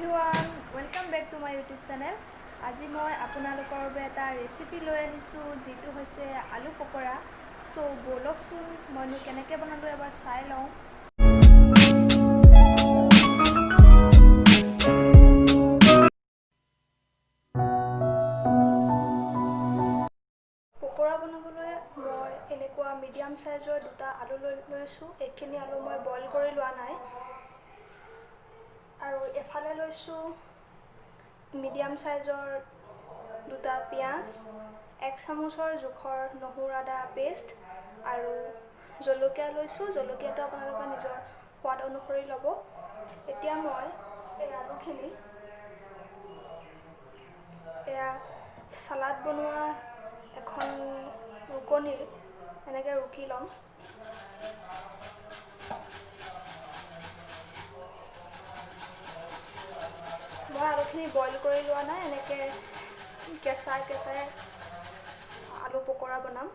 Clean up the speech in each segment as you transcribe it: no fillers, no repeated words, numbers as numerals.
Everyone, welcome back to my YouTube channel. আজি মই আপোনালোকৰ বাবে এটা ৰেচিপি লৈ আহিছোঁ, যিটো হৈছে আলু পকৰা। চ' ব'লকচোন, মইনো কেনেকৈ বনালোঁ এবাৰ চাই লওঁ। পকৰা বনাবলৈ মই এনেকুৱা মিডিয়াম চাইজৰ দুটা আলু লৈ লৈছোঁ। এইখিনি আলু মই বইল কৰি লোৱা নাই। আৰু এফালে লৈছোঁ মিডিয়াম চাইজৰ দুটা পিঁয়াজ, এক চামুচৰ জোখৰ নহৰু আদা পেষ্ট আৰু জলকীয়া লৈছোঁ। জলকীয়াটো আপোনালোকে নিজৰ সোৱাদ অনুসৰি ল'ব। এতিয়া মই এই আলুখিনি এয়া চালাড বনোৱা এখন ৰুকনিত এনেকৈ ৰুকি ল'ম। মই আলুখিনি বইল কৰি লোৱা নাই, এনেকৈ কেঁচাই কেঁচাই আলু পকৰা বনাম।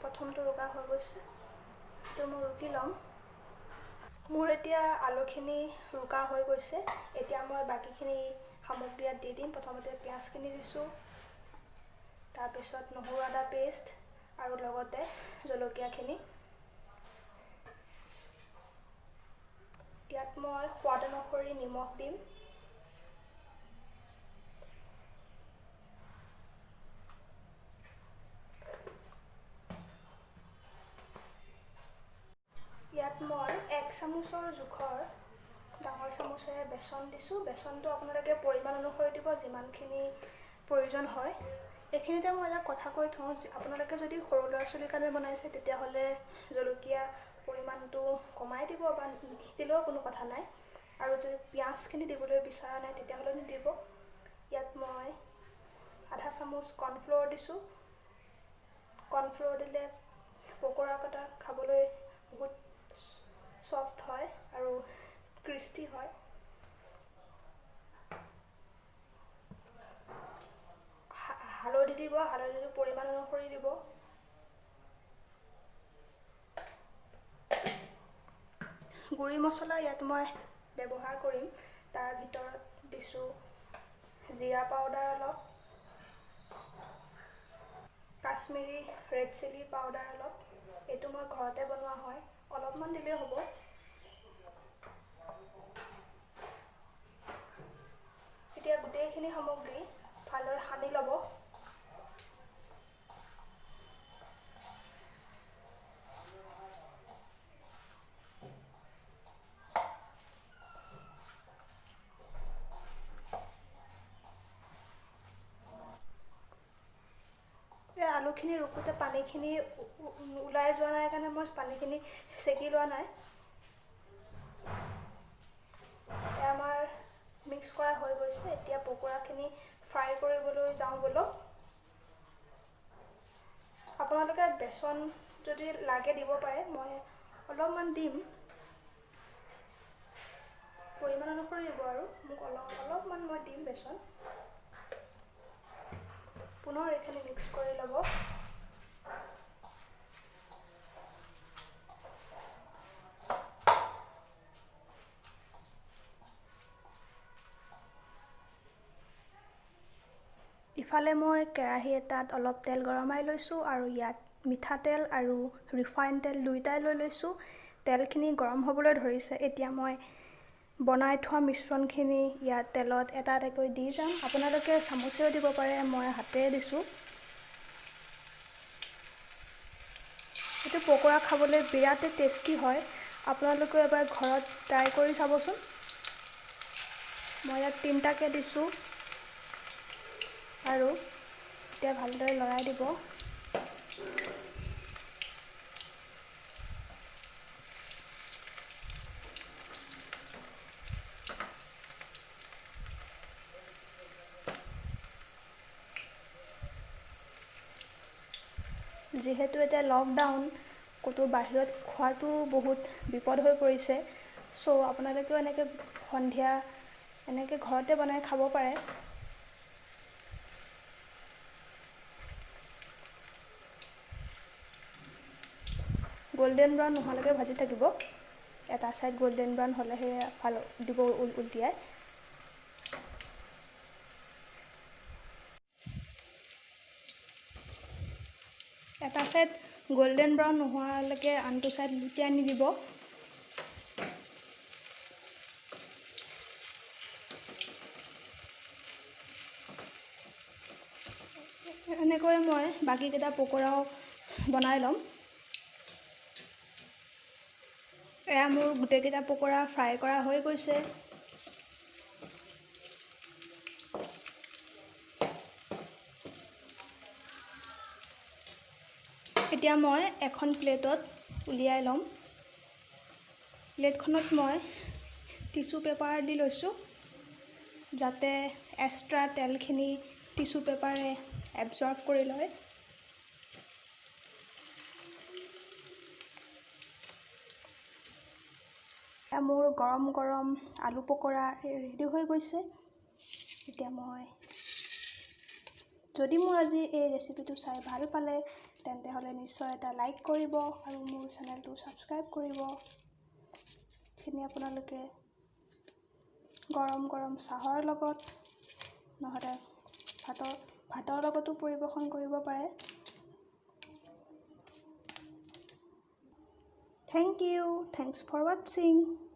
প্ৰথমটো ৰুকা হৈ গৈছে, এইটো মই ৰুকি ল'ম। মোৰ এতিয়া আলুখিনি ৰুকা হৈ গৈছে। এতিয়া মই বাকীখিনি সামগ্ৰী ইয়াত দি দিম। প্ৰথমতে পিঁয়াজখিনি দিছোঁ, তাৰপিছত নহৰু আদা পেষ্ট আৰু লগতে জলকীয়াখিনি। ইয়াত মই সোৱাদ অনুসৰি নিমখ দিম। ইয়াত মই এক চামুচৰ জোখৰ ডাঙৰ চামুচেৰে বেচন দিছোঁ। বেচনটো আপোনালোকে পৰিমাণ অনুসৰি দিব, যিমানখিনি প্ৰয়োজন হয়। এইখিনিতে মই এটা কথা কৈ থওঁ, আপোনালোকে যদি সৰু ল'ৰা ছোৱালীৰ কাৰণে বনাইছে তেতিয়াহ'লে জলকীয়া পৰিমাণটো কমাই দিব বা নিদিলেও কোনো কথা নাই। আৰু যদি পিঁয়াজখিনি দিবলৈ বিচৰা নাই তেতিয়াহ'লে নিদিব। ইয়াত মই আধা চামুচ কৰ্ণফ্ল'ৰ দিছোঁ। কৰ্ণফ্ল'ৰ দিলে পকৰা কেইটা খাবলৈ বহুত চফ্ট হয় আৰু ক্ৰিস্পি হয়। হালধি দিব, হালধিটো পৰিমাণ অনুসৰি দিব। গুড়ি মছলা ইয়াত মই ব্যৱহাৰ কৰিম। তাৰ ভিতৰত দিছোঁ জিৰা পাউডাৰ অলপ, কাশ্মীৰী ৰেড চিলি পাউডাৰ অলপ, এইটো মই ঘৰতে বনোৱা হয়, অলপমান দিলেই হ'ব। এতিয়া গোটেইখিনি সামগ্ৰী ভালদৰে সানি ল'ব। আলুখিনি ৰুকোতে পানীখিনি ওলাই যোৱা নাই কাৰণে মই পানীখিনি চেকি লোৱা নাই। আমাৰ মিক্স কৰা হৈ গৈছে। এতিয়া পকৰাখিনি ফ্ৰাই কৰিবলৈ যাওঁ ব'লক। আপোনালোকে বেচন যদি লাগে দিব পাৰে, মই অলপমান দিম, পৰিমাণ অনুসৰি দিব আৰু মোক অলপমান মই দিম বেচন। পুনৰ এইখিনি মিক্স কৰি ল'ব। ইফালে মই কেৰাহী এটাত অলপ তেল গৰমাই লৈছোঁ আৰু ইয়াত মিঠাতেল আৰু ৰিফাইন তেল দুয়োটাই লৈ লৈছোঁ। তেলখিনি গৰম হ'বলৈ ধৰিছে। এতিয়া মই বনাই থোৱা মিশ্ৰণখিনি ইয়াত তেলত এটা এটাকৈ দি যাম। আপোনালোকে চামুচেও দিব পাৰে, মই হাতেৰে দিছোঁ। এইটো পকৰা খাবলৈ বিৰাটেই টেষ্টি হয়। আপোনালোকেও এবাৰ ঘৰত ট্ৰাই কৰি চাবচোন। মই ইয়াত তিনিটাকৈ দিছোঁ আৰু এতিয়া ভালদৰে লৰাই দিব। যিহেতু এতিয়া লকডাউন, ক'তো বাহিৰত খোৱাটো বহুত বিপদ হৈ পৰিছে। চ' আপোনালোকেও এনেকৈ সন্ধিয়া এনেকৈ ঘৰতে বনাই খাব পাৰে। গল্ডেন ব্ৰাউন নোহোৱালৈকে ভাজি থাকিব। এটা ছাইড গল্ডেন ব্ৰাউন হ'লেহে ভাল দিব উলটিয়াই। এটা ছাইড গল্ডেন ব্ৰাউন নোহোৱালৈকে আনটো ছাইড লুটিয়াই নিদিব। এনেকৈ মই বাকীকেইটা পকৰাও বনাই ল'ম। এয়া মোৰ গোটেইকেইটা পকৰা ফ্ৰাই কৰা হৈ গৈছে। এতিয়া মই এখন প্লেটত উলিয়াই ল'ম। প্লেটখনত মই টিচু পেপাৰ দি লৈছোঁ, যাতে এক্সট্ৰা তেলখিনি টিচু পেপাৰে এবজৰ্ব কৰি লয়। মোৰ গৰম গৰম আলু পকৰা ৰেডি হৈ গৈছে। এতিয়া মই যদি মোৰ আজি এই ৰেচিপিটো চাই ভাল পালে তেন্তে হ'লে নিশ্চয় এটা লাইক কৰিব আৰু মোৰ চেনেলটো ছাবস্ক্ৰাইব কৰিব। এইখিনি আপোনালোকে গৰম গৰম চাহৰ লগত নহ'লে ভাতৰ লগতো পৰিৱেশন কৰিব পাৰে। Thank you, thanks for watching.